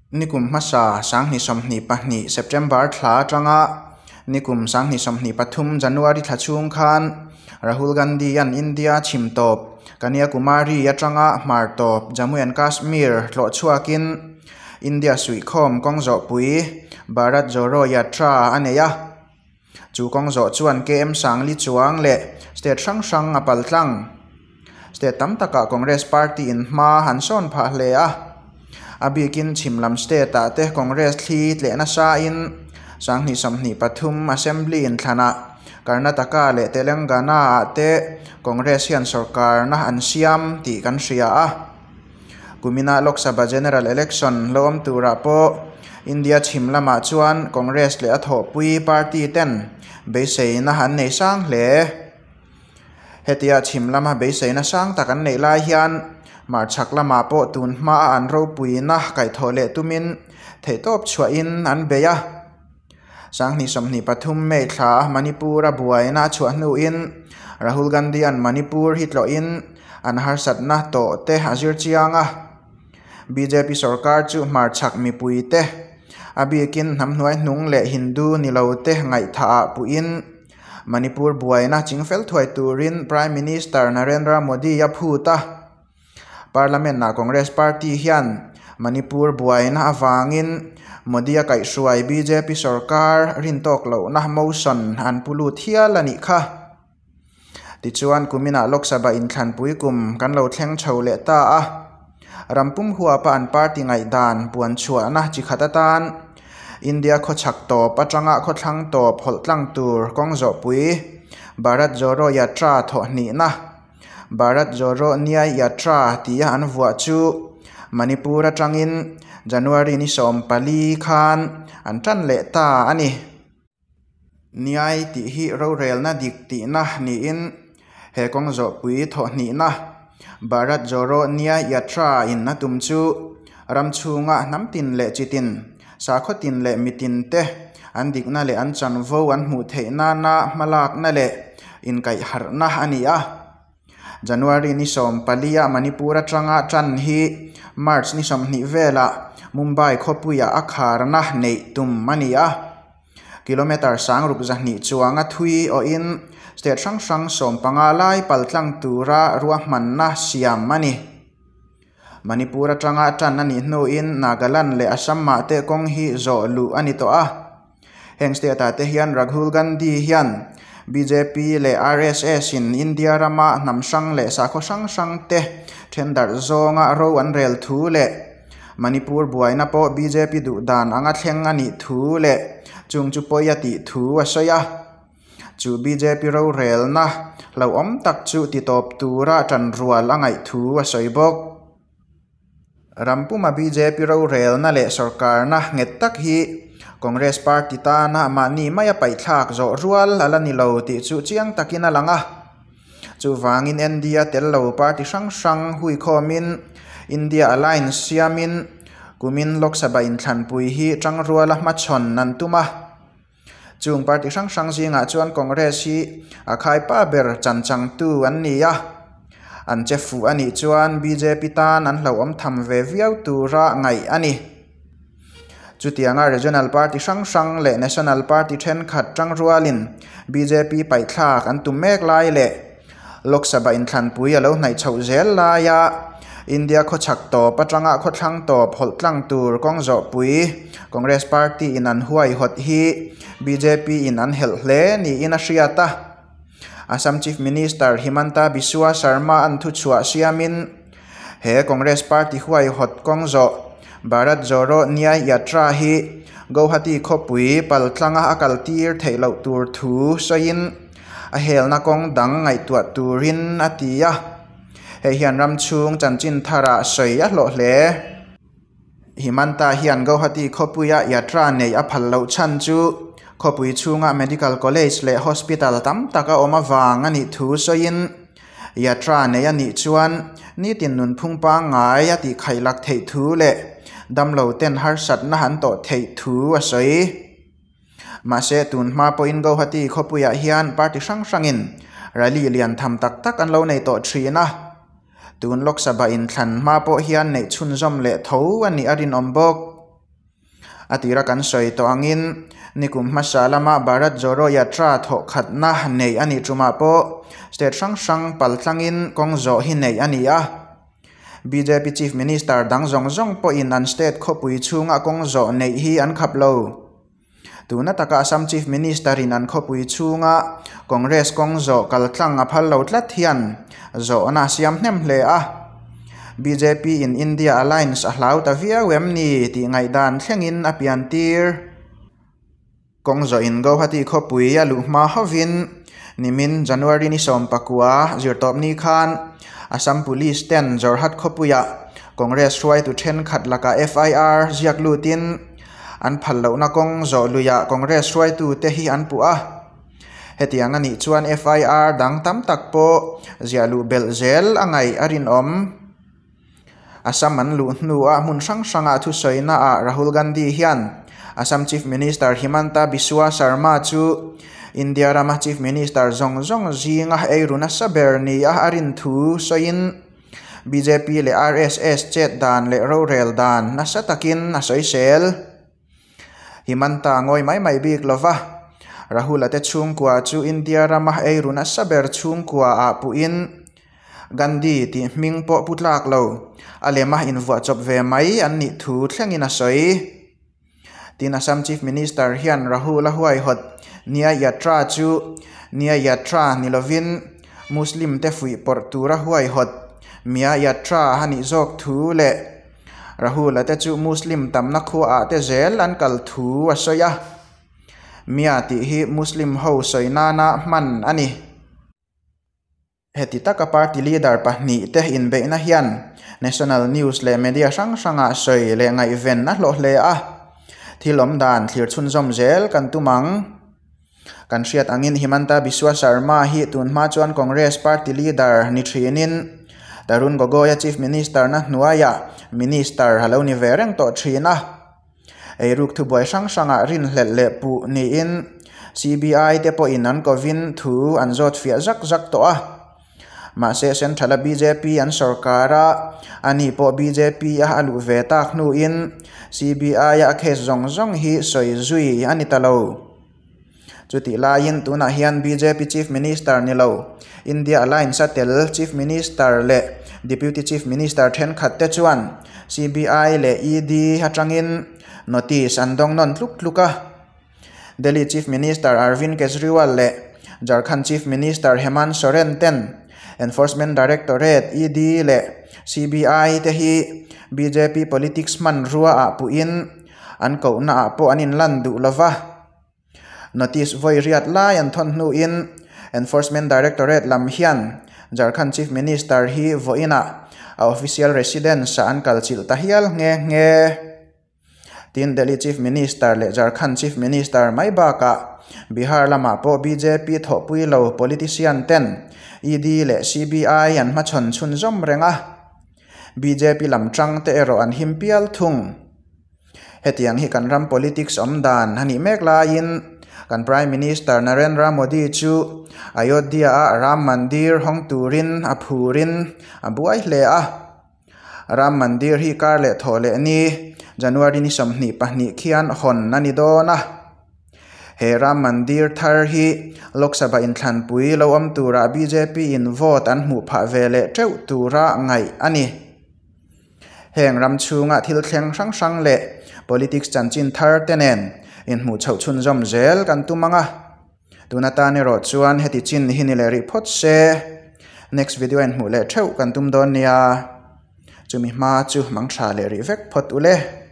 Nikum hmasa 2022 September thla atanga nikum 2023 January thla chhung khan Rahul Gandhi an India chhim tawp Kanyakumari atanga hmar tawp Jammu and Kashmir tlawh chhuakin India suihkhawm kawng zawhpui Bharat Jodo Yatra a nei a. Chu kawng zawh chuan KM 400 chuang leh state hrang hrang a paltlang. State tam takah Congress party in hma han sawn phah hle a. A bikin chhimlam state ah te Congress thli tleh nasa in 2023 Assembly in thlanah Karnataka leh Telangana ah te Congress hian sorkarna an siam tih kan hria a. Kumina Lok Sabha General Election lo awm turah pawh India chhim lamah chuan Congress leh a thawhpui party ten beiseina an nei sang hle. Hetia chhim lama beiseina sang tak an neih lai hian hmarchhak lamah pawh tun hma an ropuina kaihthawh leh tumin theihtawp chhuahin an bei a. 2023 May thla Manipur a buaina a chhuah hnuin Rahul Gandhi an Manipur hi tlawhin an harsatna tawh te a zir chiang a. BJP sarkar chu hmarchhak mipui te a bikin hnam hnuai hnung leh Hindu nilo te ngaihtha ah puhin Manipur buaina chingfel thuai turin Prime Minister Narendra Modi a phut a. Parliament na Congress Party hian Manipur buaina awangin Modi a kaihhruai BJP sarkar rin tawk lohna motion an pulu thial ani kha. Tichuan kumina Lok Sabha inthlanpui kum kan lo thleng chho leh ta a. Rampum huapa an party ngaihdan puan chhuahna chi khat atan India khawchhak tawp atanga khawthlang tawp hawlh tlang tur kawng zawhpui Bharat Jodo Yatra thawhhnihna Bharat Jodo Nyay Yatra tia an vuah chu Manipur atangin January ni 14 khan an tan leh ta ani. Nyay tih hi rorelna dik tihna niin he kawng zawhpui thawhhnihna Bharat Jodo Nyay Yatra in a tum chu ram chhunga hnam tin leh chitin sakhaw tin leh mitin te an dikna leh an chanvo an hmuh theih nana hmalakna leh inkaihharhna ani a. January ni 14 a Manipur atanga tan hi March ni 20 velah Mumbai khawpuia a kharna neih tum ani a. Kilometer 620 chuanga thui aw in state hrang hrang 15 lai paltlang tura ruahmanna siam ani. Manipur atanga tan ani hnuin Nagaland leh Assam ah te kawng hi zawh luh ani tawh a. Heng state ah te hian Rahul Gandhi hian BJP leh RSS in India rama hnam hrang leh sakhaw hrang hrang te thendar zawnga ro an rel thu leh Manipur buaina pawh BJP duhdan anga thleng ani thu leh chung chu pawi a tih thu a sawi a. Chu BJP ro relna lo awm tak chu ti tawp tura tan rual a ngaih thu a sawi bawk. Rampuma BJP ro relna leh sarkarna nget tak hi Congress Party tana mahni maia paithlak zawh rual ala ni lo tih chu chiang takin a lang a. Chuwangin India tel lo party hrang hrang hui khawmin India Alliance siamin kumin Lok Sabha inthlanpui hi tang ruala hmachhawn an tum a. Chung party hrang hrang zingah chuan Congress hi a khaipa ber chanchangtu an ni a. An che fu ani chuan BJP tan an hlo awm tham ve viau tura ngaih ani. Chutianga Regional Party hrang hrang leh National Party thenkhat tang rualin BJP paithlak an tum mek lai leh Lok Sabha inthlanpui a lo hnaih chhoh zel laia India khawchhak tawp atanga khawthlang tawp hawlh tlang tur kawng zawhpui Congress Party in an huai hawt hi BJP in an helh hle niin a hriat a. Assam Chief Minister Himanta Biswa Sarma an thu chhuah siamin he Congress Party huai hawt kawng zawh Bharat Jodo Nyay Yatra hi Guwahati khawpui paltlanga a kaltir theih loh tur thu sawiin a helna kawng dang ngaihtuah turin a ti a. Hei hian ram chhung chanchin tharah sawi a hlawh hle. Himanta hian Guwahati khawpuia yatra nei a phal loh chhan chu khawpui chhunga medical college leh hospital tam tak a awm awang ani thu sawiin yatra nei ani chuan nitin nunphung pangngai a tih khailak theih thu leh damlo ten harsatna han tawh theih thu a sawi. Mahse tun hma pawhin Guwahati khawpuiah hian party hrang hrangin rally lian tham tak tak an lo nei tawh thin a. Tun Lok Sabha inthlan hma pawh hian neih chhunzawm leh tho ani a rinawm bawk. A tira kan sawi tawh angin nikum hmasa lama Bharat Jodo Yatra thawhkhatna neih a nih tumah pawh state hrang hrang paltlangin kawng zawh hi neih a ni a. Bjp Chief Minister dang zawng zawng pawhin an state khawpui chhunga kawng zawh neih hi an khap lo. Tuna taka Assam Chief Minister in an khawpui chhunga Congress kawng zawh kaltlang a phal lo tlat hian zawhna a siam hnem hle a. Bjp in India Alliance a hlau ta viau em ni tih ngaihdan thlengin a pian tir. Kawng zawh in Guwahati khawpui a luh hma hovin nimin January ni 19 zirtawpni khan Assam Police ten Jorhat khawpuiah Congress hruaitu thenkhat lakah FIR ziak lutin an phal lohna kawng zawh luiah Congress hruaitu te hi an puh a. Hetiang a nih chuan FIR dang tam tak pawh ziah luh belh zel a ngaih a rinawm. Assam an luh hnuah hmun hrang hrangah thusawi-naah Rahul Gandhi hian Assam Chief Minister Himanta Biswa Sarma chu India rama Chief Minister zawng zawng zinga eiru nasa ber nia a rin thu sawiin bjp leh RSS chet dan leh rorel dan nasa takin a sawisel. Himanta ngawi mai mai bik lova. Rahul-a te chhungkua chu India rama eiru nasa ber chhungkua ah puhin Gandhi tih hming pawh pu tlak lo. A lema invuah chawp ve mai an nih thu thlengin a sawi. Tin Assam Chief Minister hian Rahul-a huaihawt Nyay Yatra chu Nyay Yatra ni lovin Muslim te fuih pawrh tura huaihawt Mia Yatra a nih zawk thu leh Rahul-a te chu Muslim tamna khuaah te zel an kal thu a sawi a. Mia tih hi Muslim ho sawi nana hman a ni. Heti taka party leader pahnih te inbeihna hian national news leh media hrang hrangah sawi leh ngaihven a hlawh hle a. Thil awm dan thlir chhunzawm zel kan tum ang. Kan hriat angin Himanta Biswa Sarma hi tun hma chuan Congress party leader ni thinin Tarun Gogoi-a Chief Minister na hnuaiah Minister a lo ni ve reng tawh thin a. Eiruk thubuai hrang hrangah rinhlelh leh puh niin CBI te pawhin an kovin thu an zawt fiah zak zak tawh a. Mahse Central-a bjp an sorkar a, ani pawh bjp a a luh ve tak hnuin CBI-a a case zawng zawng hi sawi zui a ni ta lo. Chutih laiin tunah hian bjp Chief Minister ni lo, India Alliance a tel Chief Minister leh Deputy Chief Minister thenkhat te chuan CBI leh ED atangin notice an dawng nawn tluk tluk a. Delhi Chief Minister Arvind Kejriwal leh Jharkhand Chief Minister Hemant Soren ten Enforcement Directorate, ED, leh CBI te hi bjp politics hmanrua ah puhin an kohna ah pawh an inlan duh lova. Notice vawi riat lai an thawn hnuin Enforcement Directorate lam hian Jharkhand Chief Minister hi vawiinah a official residence ah an kalchilh ta hial nghe nghe. Tin Delhi Chief Minister leh Jharkhand Chief Minister mai bakah Bihar lamah pawh bjp thawhpui lo politician ten ED leh CBI an hmachhawn chhunzawm reng a. Bjp lam tang te erawh an him pial thung. Hetiang hi kan ram politics awm dan a nih mek laiin kan Prime Minister Narendra Modi chu Ayodhya-a Ram Mandir hawng turin a phurin a buai hle a. Ram Mandir hi kar leh thawh leh ni January ni 22 khian hawn a ni dawn a. He Ram Mandir thar hi Lok Sabha inthlanpui lo awm tura bjp in vote an hmuh phah ve leh teuh tura ngaih a ni. Heng ram chhunga thil thleng hrang hrang leh politics chanchin thar te nen inhmuh chhoh chhunzawm zel kan tum ang a. Tuna tan erawh chuan heti chin hi ni leh rih phawt se. Next video in hmuh leh theuh kan tum dawn nia. Chumi hma chu mang tha leh rih vek phawt ule.